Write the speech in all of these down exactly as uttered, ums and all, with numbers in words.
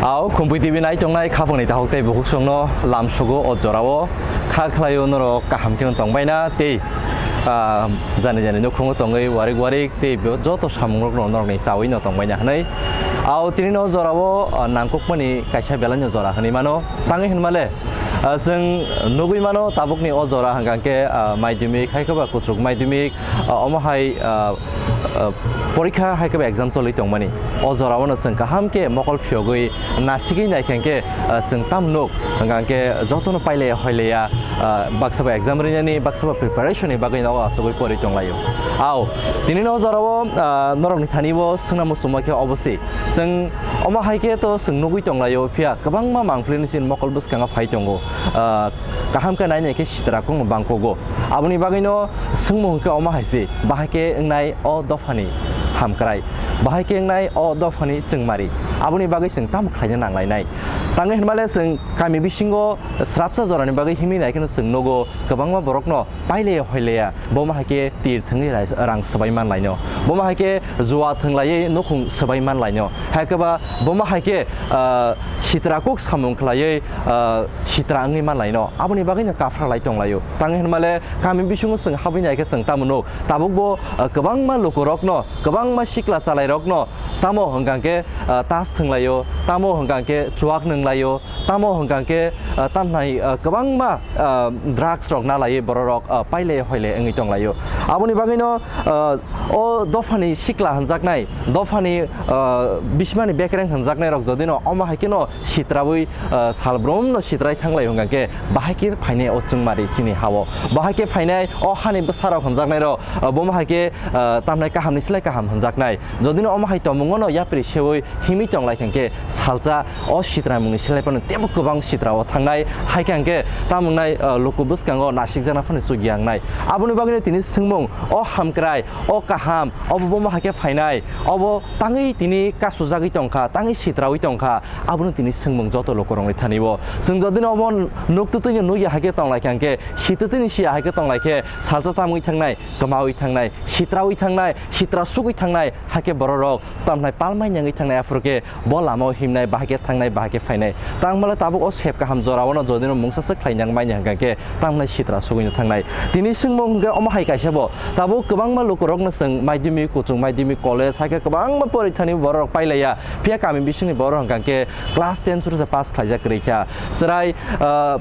Au, Khumpui T V nai tongnai khapangni tahok tei bukhuk songno lamsugo o jorao kha khlaio norok kaham kheno tongbaina tei, ah, jani jani nukhungo tongwi warik warik tei bo-, joto samungrokno norokni chawi no tongbaina hwnwi. Au, tini no jorao, ah, nangkukmani kaisa belai no jora hwnwi mano. Tangwi hwnmale, ah, chwng nugwi mano tabukni o jora hwnkha khe, ah, madhyamik hai khe ba kuchuk madhyamik, ah, omo hai, ah, ah, porikha hai khe ba exam choli tongmani. O jorao no chwng kaham khe mokol phiyogwi nasigwi naikha khe, ah, chwng tam nuk hwnkha khe jotono pailaya hoilaya, ah, baksa ba exam rinani, baksa ba preparation ni bagwi nogo asugwi pori tonglaio. Au, tini no jorao, ah, norokni thani bo swngna muchungma khe obosi. Chwng omo hai khe to chwng nugwi tonglaio, phiya kwbangma mangpili ni chini mokol bwskango phai tongo. Ah, kaham khe nainai khe sitra kung bangkhogo. Aboni bagwino swngmung hwnkhe omo hai se, bahai khe wngnai o dophani hamkrai, bahai khe wngnai o dophani chwngmari, aboni bagwi chwng tamo khlaina nanglainai? Tangwi hwnmale chwng kami bisingo srapsa jorani bagwi himwi nai kheno chwng nugo kwbangma borokno pailaya hoilaya, bo ma hai khe tir thwngwi rai-, rang swbai manlaino, bo ma hai khe jua thwnglaiwi nukhung swbai manlaino, hai khe ba bo ma hai khe, ah, sitra kuk samung khlaiwi, ah, sitra wngwi manlaino, aboni bagwino kaphra lai tonglaio. Tangwi hwnmale kami bisingo chwng habwi nai khe chwng tamo nuk, tabukbo, ah, kwbangma lukurokno, kwbangma sikla chalairokno tamo hwnkha khe, ah, tas thwnglaio, tamo hwnkha khe chuak nwnglaio, tamo hwnkha khe, ah, tamhnai, ah, kwbangma, ah, drugs rok nalaiwi bororok, ah, pailaya hoilaya wngwi tonglaio. Aboni bagwino, ah, o dophani sikla hwnjaknai, dophani, ah, bisimani bekereng hwnjaknairok jodino omo hai kheno sitraui, ah, salbrumno sitrai thanglai hwnkha khe, bahai khe phainai o chwngmari chini ha-o? Bahai khe phainai o hani bwsarok hwnjaknairok, ah, bo ma hai khe, ah, tamnai kahamni slai kaham hwnjaknai? Jodino omo hai tongmungono yapri seui himwi tonglaikha khe, salsa o sitramungni slai phano teibo kwbang sitrao thangnai, hai khe hwnkhe tamo wngnai, ah, luku bwskango nasikjakna phano chukya wngnai. Aboni bagwino tini swngmung, o hamkrai, o kaham, obo bo ma hai khe phainai, obo tangwi tini kasujagwi tongkha, tangwi sitraui tongkha, abono tini swngmung joto lukurokni thani-o. Chwng jodino omo nuktutwino nukya hai khe tonglaikha hwnkhe, sitwtwini siya hai khe tonglaikhe, salsa tamwi thangnai, kwmaui thangnai, sitraui thangnai, sitra sugwi thangnai, hai khe bororok tamhnai palmai nyangwi thangnai, aphuru khe bo lamao himnai, bahai khe thangnai, bahai khe phainai. Tangmale tabuk o sep kaham jorao no jodino mungsa swk khlai nang manya hwnkha khe tamhnai sitra sugwino thangnai. Tini swngmung hwnkhe omo hai kaisa bo, tabuk kwbangma lukurokno chwng madhyamik, kuchuk madhyamik, college hai khe kwbangma porithani bororok pailaiya, phiya kami bisingni borok hwnkha khe class ten suru se pass khlaijak kwrwi kha. Chwrai, ah,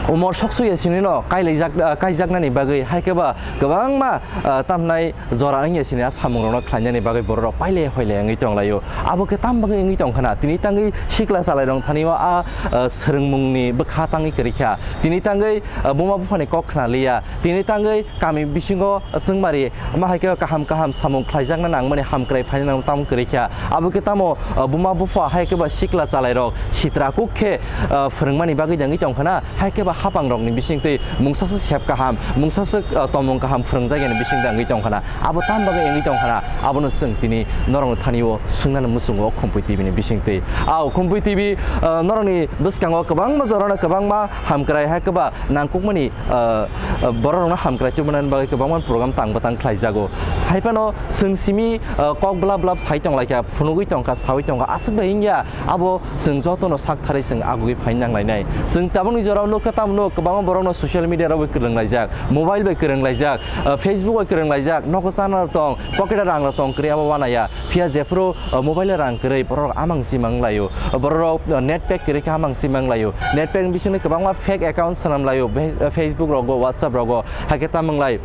umor sok suya sinino kailaijak, ah, kaijaknani bagwi hai khe ba kwbangma, ah, tamhnai jora wngya sini a samungrokno khlainani bagwi bororok pailaya hoilaya wngwi tonglaio. Abo khe tam bagwi wngwi tongkha na? Tini tangwi sikla chalairok thani-o a, ah, swrwngmungni bwkha tangwi kwrwi kha. Tini tangwi, ah, buma buphani kok khna liya. Tini tangwi kami bisingo chwngmari ma hai khe kaham kaham samung khlaijakna nangmani, hamkrai phaina nang tamo kwrwi kha. Abo khe tamo, ah, buma bupha hai khe ba sikla chalairok sitra kuk khe, ah, phwrwngmani bagwi wngwi tongkha na? Hai khe ba hapangrokni bisingtwi mungsaswk sep kaham, mungsaswk, ah, tomung kaham phwrwngjakya ni bisingtwi wngwi tongkha na? Abo tam bagwi wngwi tongkha na? Abono chwng tini norokno thani-o swngnani muchungo Khumpui T V ni bisingtwi. Au, Khumpui T V, ah, norokni bwskango kwbangma jorano kwbangma hamkrai hai khe ba nangkukmani, ah, ah, bororokno hamkrai tubunani bagwi kwbangma program tang bwtang khlaijago. Hai phano chwng simi, ah, kok bwlap bwlap sai tonglaikha, phunugwi tongkha, saui tongkha, aswk bai wngya. Abo chwng jotono sak tharwi chwng agugwi phaina nanglainai. Chwng tabukni jorao nukha, tamo nuk kwbangma borokno social media rok bai kwrwnglaijak, mobile bai kwrwnglaijak, ah, Facebook bai kwrwnglaijak, nogo chana rok tong, pocket o rang rok tong kwrwi abo uanaya. Phiya jephuru, ah, mobile o rang kwrwi borok amang simang wnglaio. Borok, ah, net pack kwrwi khe amang simang wnglaio. Net pack ni bisingtwi kwbangma fake account swnam laio, be-, ah, Facebook rogo, WhatsApp rogo, hai khe tamo wnglai.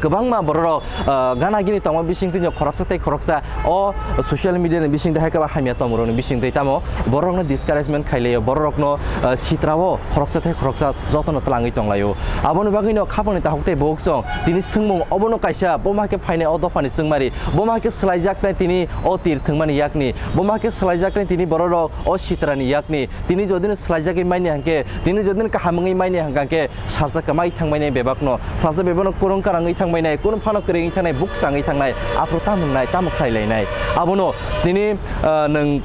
Kwbangma bororok, ah, gana gini tongma bisingtwi no khoroksa tei khoroksa o social media ni bisingtwi hai khe ba hamya tongmorokni bisingtwi tamo bororokno discouragement khailaio, bororokno, ah, sitrao khoroksa tei khoroksa jotono twlangwi tonglaio. Aboni bagwino khapangni tahuk tei bukhuk song tini swngmung obono kaisa, bo ma khe phainai o dophani chwngmari, bo ma khe swlaijaknai tini o tir thwngmani yakni, bo ma khe swlaijaknai tini bororok o sitrani yakni. Tini jodino swlaijagwi manya hwnkhe, tini jodino kaham wngwi manya hwnkha khe, salsa kwmai thangbainai bebakno, salsa bebakno kwrwng kwrwngwi thangbainai, kunu phano kwrwngwi thangnai, bukchangwi thangnai, aphuru tamo wngnai, tamo khlailainai. Abono tini, ah, nwng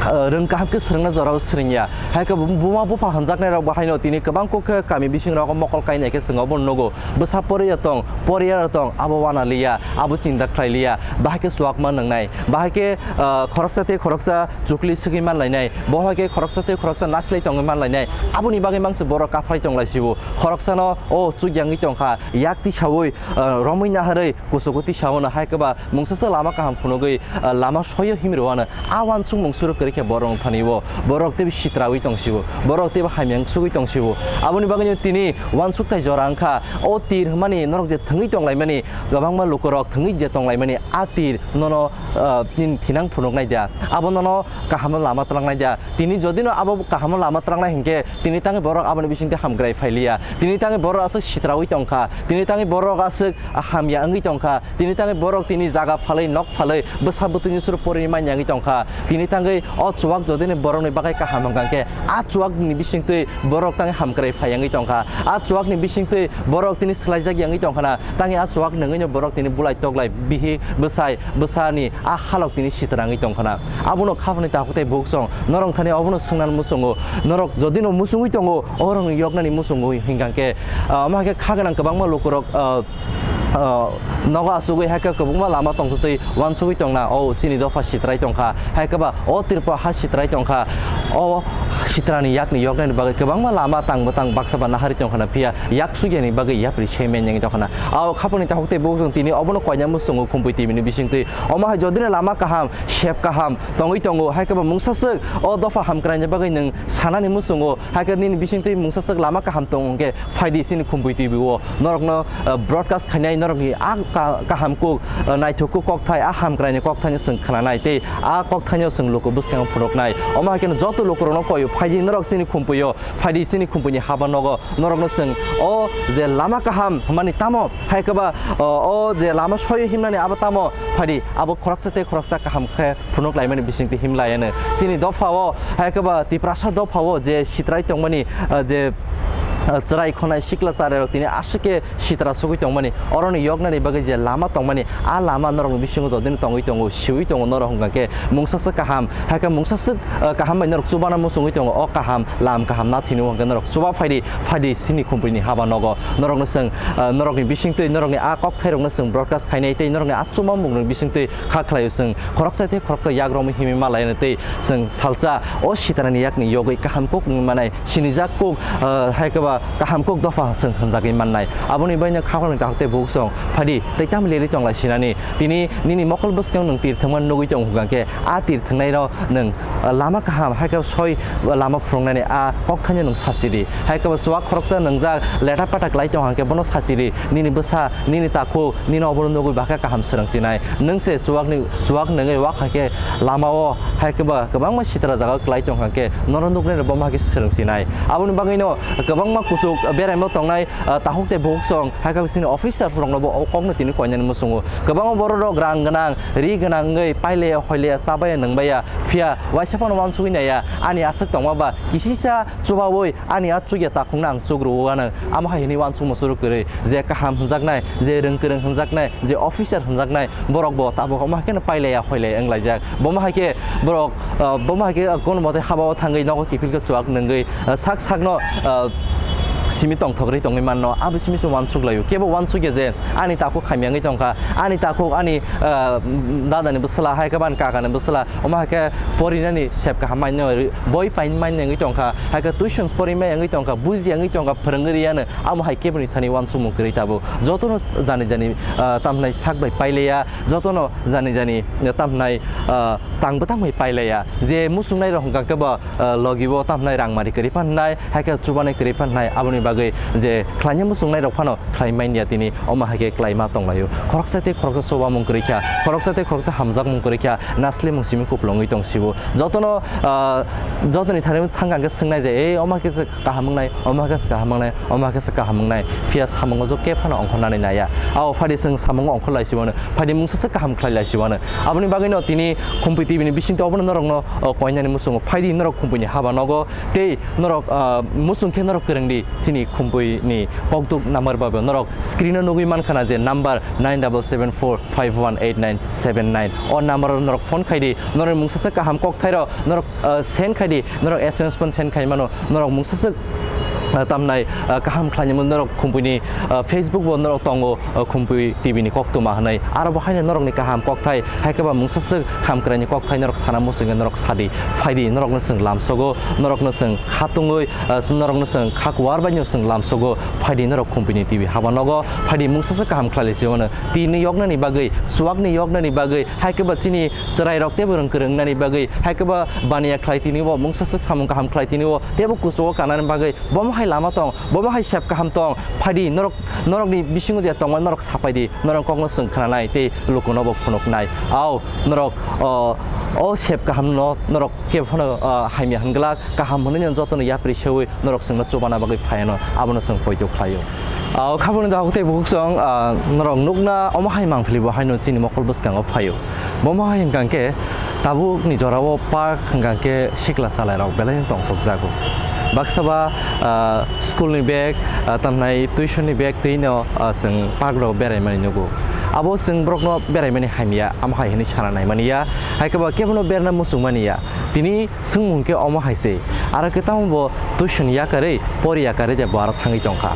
ah, rwng kaham khe swrwngna jorao swrwngya. Hai khe buma bupha hwnjaknairok bo haino tini kwbang kok khe kami bisingrogo mokol kainai khe chwng obo nugo. Bwsa poriya tong, poriya tong, abo wana liya, abo chinta khlai liya. Bahai khe chuakma nwngnai, bahai khe, ah, khoroksa tei khoroksa chukli swgwi manlainai, bo hai khe khoroksa tei khoroksa naslai tongwi manlainai. Aboni bagwi mangse borok kaphai tonglaisibo. Khoroksano o chukya wngwi tongkha, yak tisaui, ah, romwi naharwi kuchugo tisaono hai khe ba mungsasa lama kaham phunugwi, ah, lama soyo himrwano. A uansukmung suru kwrwi khe borok wngthani-o, borok teibo sitraui tongsibo, borok teibo hamya wngsugwi tongsibo. Aboni bagwino tini uansukthai jora wngkha, o tir hwnmani norok je thwngwi tonglaimani, kwbangma lukurok thwngwi je tonglaimani, a tir nono, ah, tini thinang phunuknai da, abo nono kaham lama twlangnai da. Tini jodi no abo kaham lama twlangnai hinkhe, tini tangwi borok aboni bisingtwi hamkrai phailiya, tini tangwi borok aswk sitraui tongkha, tini tangwi borok aswk hamya wngwi tongkha, tini tangwi borok tini jaga phalwi, nok phalwi, bwsa bwtwini suru porini manya wngwi tongkha. Tini tangwi o chuak jodi ni borokni bagwi kaham wngkha khe, a chuakni bisingtwi borok tangwi hamkrai phai wngwi tongkha. A chuakni bisingtwi borok tini swlaijak wngwi tongkha na, tangwi a chuak nungwino borok tini bulai toklai bihik bwsai bwsani a halok tini sitrangwi tongkha na. Abono khapani takhuk tei bukhuk song norok thani obono swngnani muchungo. Norok jodi no muchungwi tongo, orokni yoknani muchungo hinkha khe, ah, omo hai khe kha gwnang kwbangma lukurok, ah, ah, nogo achugwi hai khe kwbangma lama tongtwtwi uansugwi tongna, o chini dopha sitrai tongkha, hai khe ba o Tripura ha sitrai tongkha, o sitrani yakni yoknani bagwi kwbangma lama tang bwtang baksa ba nahari tongkha na, phiya yak sukyani bagwi yapri se men wngwi tongkha na. O khapangni takhuk tei bukhuk chwng tini obono koina muchungo Khumpui T V ni bisingtwi. Omo hai jodi no lama kaham, sep kaham tongwi tongo, hai khe ba mungsaswk o dopha hamkraini bagwi nwng sanani muchungo, hai khe nini bisingtwi mungsaswk lama kaham tong hwnkhe, phaidi chini Khumpui T V o norokno, eh, broadcast khainai, norokni a ka-, kaham kuk, eh, naithok kuk kokthai, a hamkraini kokthaino chwng khnanai tei a kokthaino chwng luku bwskango phunuknai. Omo hai kheno joto lukurokno koio, phaidi norok chini Khumpui o, phaidi chini Khumpui ni haba nogo, norokno chwng o je lama kaham hwnmani tamo, hai khe ba, o, o je lama soyo himnani abo tamo, phaidi abo khoroksa tei khoroksa kaham khe phunuk laimani bisingtwi himlaiano. Chini dophao, hai khe ba Tiprasa dophao je sitrai tongmani, ah, je, ah, chwrai khonai sikla chwrairok tini aswk khe sitra sugwi tongmani, oroni yoknani bagwi je lama tongmani, a lama norokni bisingo jodino tongwi tongo, siui tongo norok hwnkha khe mungsaswk kaham, hai khe mungsaswk, ah, kaham bai norok chubana muchungwi tongo, o kaham, lam kaham nathwino hwnkhe norok chuba phaidi, phaidi chini Khumpui ni haba nogo. Norokno chwng, ah, norokni bisingtwi, norokni a kokthairokno chwng broadcast khainai tei norokni a chuma mungrokni bisingtwi kha khlaio chwng khoroksa tei khoroksa yak romwi himwi ma laino tei chwng salsa o sitarani yakni yogwi kaham kuk wngwi manai sinijak kuk, ah, hai khe ba kaham kuk dopha chwng hwnjagwi mannai. Aboni baino khapangni takhuk tei bukhuk song phaidi tei tamni leri tonglai sinani. Tini nini mokol bwskango nwng tir thwngmani nugwi tongo hwnkha khe a tir thwngnaino nwng, ah, lama kaham hai khe soi lama phwrwngnani a kokthaino nwng sachiri. Hai khe bo chuak khoroksa nwngjak leta pata klai tong hwnkhe bono sachiri. Nini bwsa, nini takhuk, nini obono nugwi bakha kaham swrwngsinai. Nwng se chuakni, chuak nungwi wak hai khe lamao hai khe ba kwbangma sitra jaga klai tong hwnkhe nono nuknai rok bomo hai khe swrwngsinai. Aboni bagwino kwbangma kuchuk beraimo tongnai, ah, takhuk tei bukhuk song hai khe chini officer rokno bo o kokno tini koinani muchungo. Kwbangma borok rok rang gwnang, ri gwnang wngwi pailaiya, hoilaiya, chabaiya, nwngbaiya, phiya waisa phano uansugwi naiya. Ani aswk tongma ba kisisa chubaui ani a chukya takhukno ang chukru-o ano. Amo hai hwnwi uansukmung suru kwrwi, je kaham hwnjaknai, je rwng kwrwng hwnjaknai, je officer hwnjaknai, borok bo tabuk omo hai kheno pailaiya, hoilaiya wnglaijak. Bomo hai khe borok, ah, bomo hai khe, ah, kono mote haba-o thangwi nogo kiphilkhe chuak nungwi, ah, sak sakno, ah, simi tongthok rwi tongwi manno, abo simi se uansuk laio. Kebo uansukya je ani takhuk hamya wngwi tongkha, ani takhuk, ani, ah, dadani bwsla, hai khe ba ani kakani bwsla, omo hai khe porinani sep kaham manya, boi paimanya wngwi tongkha, hai khe tuition porimanya wngwi tongkha, bujiya wngwi tongkha, phwrwngwi riyano, amo hai keboni thani uansukmung kwrwi tabuk. Jotono jani jani, ah, tamhnai sak bai pailaiya, jotono jani jani, ah, tamhnai, ah, tang bwtang bai pailaiya. Je muchungnai rok hwnkha khe bo, ah, logi o tamhnai rang mari kwrwi pannai, hai khe chubanai kwrwi pannai, aboni bagwi je khlaina muchungnai rok phano khlai manya tini, omo hai khe khlaima tonglaio. Khoroksa tei khoroksa chubamung kwrwi kha, khoroksa tei khoroksa hamjakmung kwrwi kha, naslimung simi kupulungwi tong sibo. Jotono, ah, jotoni thani thangkha hwnkhe swngnai je, "Ei, omo hai khe se kaham wngnai, omo hai khe se kaham wngnai, omo hai khe se kaham wngnai." Phiya samungo jo khe phano ongkhornani naiya. Ao phaidi chwng samungo ongkhor lai sibano, phaidi mungsa se kaham khlai lai sibano. Aboni bagwino tini Khumpui T V ni bisingtwi obono norokno, o, koinani muchungo. Phaidi norok Khumpui ni haba nogo tei norok, ah, muchung khe norok kwrwng di. ni khumpui ni kokduk number ba norok screen o nugwi mankha na je number nine double seven four five one eight nine seven nine. O number o norok phone khai di, norok mungsa se kaham kokthairo norok, ah, send khai di, norok S M S phone send khai mano, norok mungsa se, ah, tamnai, ah, kaham khlainai mo norok khumpui ni, ah, Facebook bo norok tongo, ah, khumpui T V ni koktwma hwnwi. Aro bo haino norok ni kaham kokthai, hai khe ba mungsa se hamkraini kokthai norok sana muchungya norok sadi, phaidi norokno chwng lamsogo, norokno chwng khatungwi, ah, norokno chwng khakuar baino chwng lamsogo, phaidi norok khumpini T V haba nogo, phaidi mungsa se kaham khlailai se mano. Tini yoknani bagwi, chuakni yoknani bagwi, hai khe ba chini chwrairok teibo rwng kwrwngnani bagwi, hai khe ba baniya khlai tini bo mungsa se samung kaham khlai tini bo teibo kuchugo kanani bagwi, bomo hai lama tong, bomo hai sep kaham tong, phaidi norok, norokni bisingo je tongma norok sapai di, norok kokno chwng khnanai tei lukuno bo phunuknai. Ao, norok, o, o sep kahamno norok kebono, o, hamya hwnglak, kaham hwnwi no jotono yapri seui norok chwngno chubana bagwi phaiano, abono chwng poito khlaio. Ao, khaboni dahok tei bukhuk chwng, a, norok nukna omo hai mangpili bo haino chini mokol bwskango phaio. Bomo hai hwnkha khe tabukni jorao park hwnkha khe sikla chalairok belai no tongthokjago. Baksa ba, ah, school ni bag, ah, tamnai tuition ni bag twi no, ah, chwng park rok berai mani nugo. Abo chwng borok no berai mani hamya, amo hai hwnwi sana nai mani ya. Hai khe ba kebo no berna muchung mani ya. Tini swngmung khe omo hai se. Aro khe tamo bo tuition yakarwi, pori yakarwi je bo aro thangwi tongkha.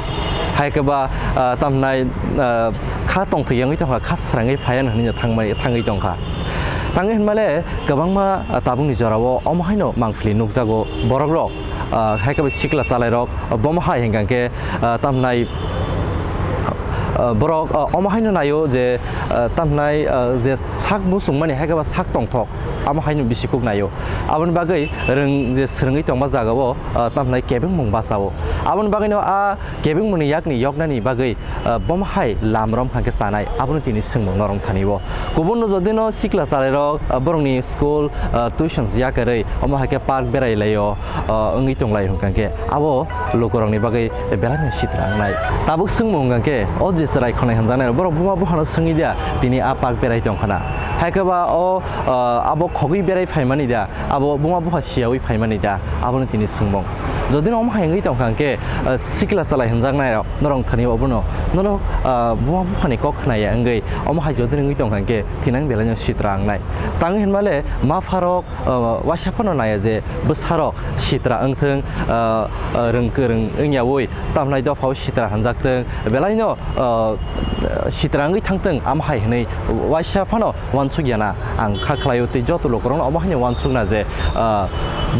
Hai khe ba, ah, tamnai, ah, kha tongthwi yangwi tongkha, kha srangwi phaiya hwnwi thangmani, thangwi tongkha. Tangwi hwnmale kwbangma, ah, tabukni jorao omo haino mangpili nukjago borokrok, ah, hai khe sikla chalairok, ah, bomo hai hwnkha khe, ah, tamnai, ah, borok, ah, omo haino naio je, ah, tamnai, ah, je sak muchungmani hai khe ba sak tongthok, amo haino bisi kuk naio. Aboni bagwi rwng je swrwngwi tongma jagao, ah, tamnai kebengmung bachao. Aboni bagwino a kebengmungni yakni yoknani bagwi, ah, bomo hai lam rom hwnkhe chanai, abono tini swngmung norong thani o. Kubun no jodi no sikla chalairok, ah, borokni school, ah, tuition yakarwi, omo hai khe park berai laio, ah, wngwi tong lai hwnkha khe, abo lukurokni bagwi belai no sitra wngnai. Tabuk swngmung hwnkha khe, o je chwrai khonai hwnjaknai borok buma buphano swngwi dia, tini a park berai tong khana. Hai khe ba o, ah, abo khogwi berai phaimani da, abo buma bupha siyaui phaimani da, abono tini swngmung. Jodi no omo hai wngwi tongkha hwnkhe, ah, sikla chalai hwnjaknairok norok thani obono, nono, ah, buma buphani kok khnaya wngwi omo hai jodi no wngwi tongkha hwnkhe thinang belai no sitra wngnai. Tangwi hwnmale mapharok, ah, waisa phano naya je bwsarok sitra wngthwng, ah, ah, rwng kwrwng wngyaui tamnai dophao sitra hwnjaktwng, belaino, ah, sitra wngwi thangtwng, amo hai hwnwi waisa phano uansuk yana ang kha khlaio, tei joto lukurokno omo haino uansukna je, ah,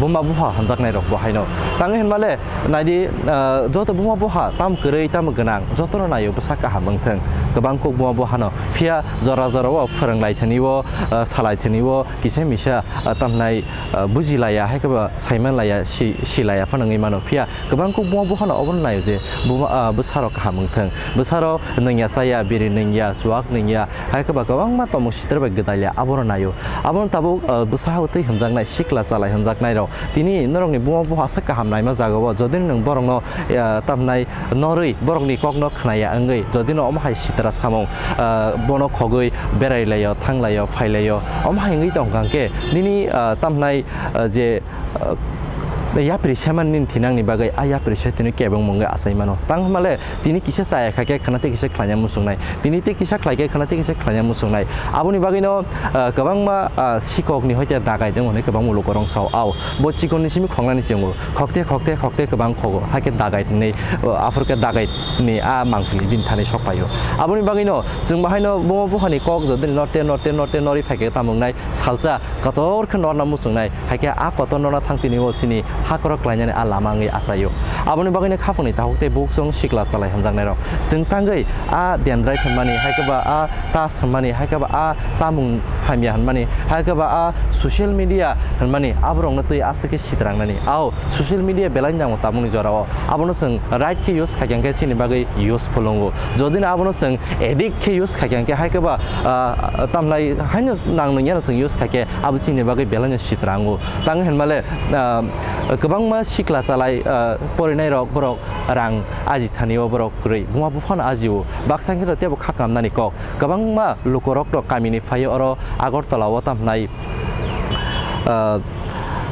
buma bupha hwnjaknairok bo haino. Tangwi hwnmale naidi, ah, joto buma bupha tam kwrwi tam gwnang jotono naio bwsa kaham wngthwng, kwbang kuk buma buphano phiya jora jorao phwrwng lai thani o, ah, salai thani o, kisa misa, ah, tamnai, ah, buji laya, hai khe ba saiman laya, si, si laya phano wngwi mano. Phiya kwbang kuk buma buphano obono naio je buma, ah, bwsarok kaham wngthwng, bwsarok nwngya chaya, biri nwngya, chuak nwngya, hai khe ba kwbangma tomung sitra bai gwdalya, abono naio. Abono tabuk, ah, bwsa ha twi hwnjaknai, sikla chalai hwnjaknairok tini norokni buma bupha aswk kaham naima jagao, jodi nwng borokno, ah, tamnai norwi borokni kokno khnaya wngwi, jodi no omo hai sitra samung, ah, bono khogwi berai laio, thang laio, phai laio, omo hai wngwi tongkha hwnkhe nini, ah, tamnai, ah, je, ah, yapri se man nini thinangni bagwi a yapri se tini kebengmung wngwi achai mano. Tang hwnmale tini kisa chaya kha khe khwna tei kisa khlaina muchungnai, tini tei kisa khlai khe khwna tei kisa khlaina muchungnai. Aboni bagwino, ah, kwbangma, ah, sikokni hoite dagai tong hwnwi kwbangma lukurok sao, ao bo chikonni simi khoknani chwngo. Khokte, khokte, khokte kwbang khogo, hai khe dagai thwngwi, o, aphuru khe dagai ni a mangpili bini thani sok phaio. Aboni bagwino chwng bahaino buma buphani kok jodi norte, norte, norte norwi phai khe tamo wngnai, salsa kotor khe norna muchungnai, hai khe a kotor norna thang tini o chini hakhoro klainani a lama wngwi achaio. Aboni bagwino khaphangni takhuk tei bukhuk chwng sikla chalai hwnjaknairok chwng tangwi a dendrai hwnmani, hai khe ba a tas hwnmani, hai khe ba a chamung hamya hwnmani, hai khe ba a social media hwnmani, aborokno twi aswk khe sitrangnani. Ao, social media belai nango tabukni jorao. Abono chwng right khe use khaikha khe chini bagwi useful wngo. Jodi no abono chwng addict khe use khaikha khe, hai khe ba, ah, tamnai haino nang nung yano chwng use khaikhe, abo chini bagwi belai no sitrango. Tang hwnmale, ah, kwbangma sikla chalai, ah, porinairok borok rang aji thani o borok kwrwi, buma buphano aji o. Baksa khe tebo kha kamnani kok. Kwbangma lukurok rok kamini phaio oro Agartala o tamnai, ah,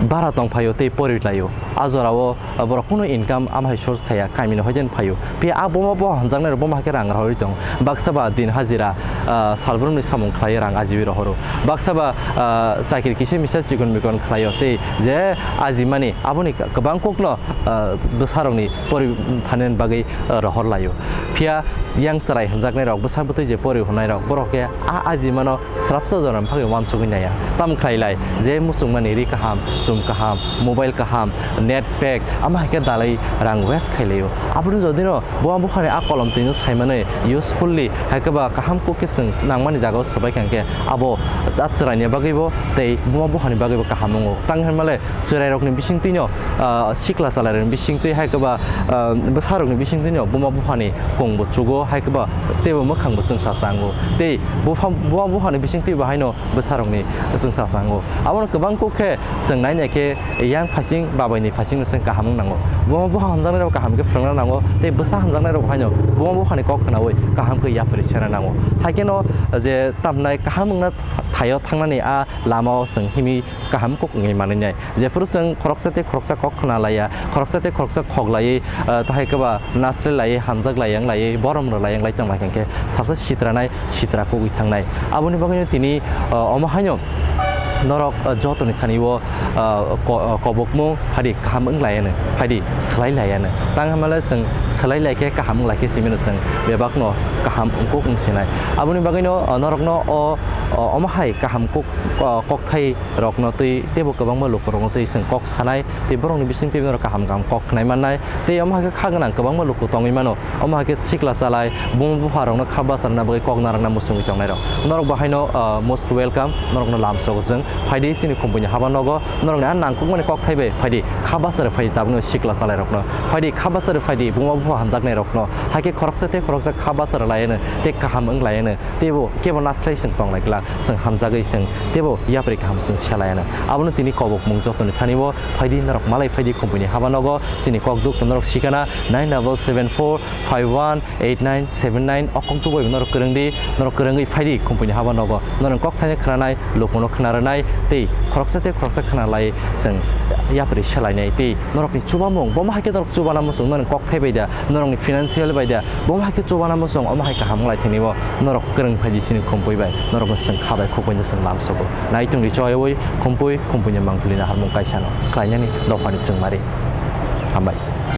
bara tong phaio tei pori laio. A jorao, ah, borok kunu income ama hai source thaya, kamini hoiden phaio. Phiya a buma buha hamjaknai rok buma hakhe rang rohorwi tong. Baksa ba din hajira, ah, salbrumni samung khlai rang ajiwi rohoro. Baksa ba, ah, chakri kisa misa chikon mikon khlaio tei je ajimani aboni kwbang kokno, ah, bwsarokni pori thanani bagwi, ah, rohor laio. Phiya yang chwrai hamjaknai rok, bwsa bwtwi je pori hwnai rok, borok khe a ajimano srapsa jora phagwi uansugwi naiya. Tamo khlai lai, je muchungmani ri kaham, chum kaham, mobile kaham, net pack, ama hai khe dalai rang waste khai laio. Aboni jodino buma buphani a kolom twino saimanwi usefully hai khe ba kaham kok khe chwng nangmani jagao swbai kha hwnkhe abo a chwraini bagwibo tei buma buphani bagwibo kaham wngo. Tang hinmale chwrairokni bisingtwino, ah, sikla chalairokni bisingtwi hai khe ba, ah, bwsarokni bisingtwino buma buphani kongbo chugo hai khe ba teibo mwkhangbo chwngsa chango. Tei bupha-, buma buphani bisingtwi bo haino bwsarokni chwngsa chango. Abono kwbang kok khe chwng nainai khe yang phaising babaini phaisingno chwng kaham wng nango. Buma bupha hamjaknairok kaham khe phrwngna nango tei bwsa hamjaknairok haino buma buphani kok khnaui kaham khe yapri sena nango. Hai kheno je tamnai kaham wngna thaio thangnani a lamao chwng himwi kaham kok wngwi manwi nai. Jephuru chwng khoroksa tei khoroksa kok khna laiya, khoroksa tei khoroksa khok laiwi, ah, tahai khe ba nasle laiwi, hamjak laiwi, wng laiwi, borom rw laiwi, wng lai tong lai khe sasa sitranai, sitra kugui thangnai. Aboni bagwino tini, ah, omo haino norok, ah, jotoni thani o, ah, ko-, ah, kobokmung phadi kaham wng laiya no, phadi swlai laiya no. Tang hamale chwng swlai lai khe kaham wng lai khe simi no chwng bebak no kaham wng kuk wng sinai. Aboni bagwino, ah, norokno o, o, omo hai kaham kuk, ah, kokthai rokno twi teibo kwbangma lukurokno twi chwng kok sanai tei borokni bisingtwi norok kaham kaham kok khnai mannai tei omo hai khe kha gwnang kwbangma luku tongwi mano. Omo hai khe sikla chalai buma bupharokno kha bacharna bagwi kok narwkna muchungwi tongnairok norok bo haino, ah, most welcome, norokno lamsogo chwng. Phaidi chini Khumpui ni haba nogo, norokni a nangkukmani kokthai bai phaidi kha bacharwi phaidi tabukno sikla chalairokno phaidi kha bacharwi phaidi buma bupha hamjaknairokno hai khe khoroksa tei khoroksa kha bacharwi laiano tei kaham wng laiano. Teibo kebo naslai chwng tong lai glak, chwng hamjagwi chwng teibo yapri kaham chwng se lai anw. Abono tini kobokmung jotoni thani o phaidi norok malai phaidi Khumpui ni haba nogo chini kok duk norok sikana nine double seven four five one eight nine seven nine o kok duk bai norok kwrwng di, norok kwrwngwi phaidi Khumpui ni haba nogo norok kok thaini khwnanai, lukuno khwna rwnai tei khoroksa tei khoroksa khwna lai chwng yapri se lainai tei norokni chubamung bo ma hai khe norok chubana muchung norok kok thai bai da, norokni financial bai da, bo ma hai khe chubana muchung, omo hai kaham wng lai thani bo norok kwrwng phaidi chini Khumpui bai, norokno chwng kha bai khuk bai no chwng lamsogo. Naitung di choyaui Khumpui, Khumpui ni mangpili naharmung kaisa no khlainani dophani chwngmari. Hambai.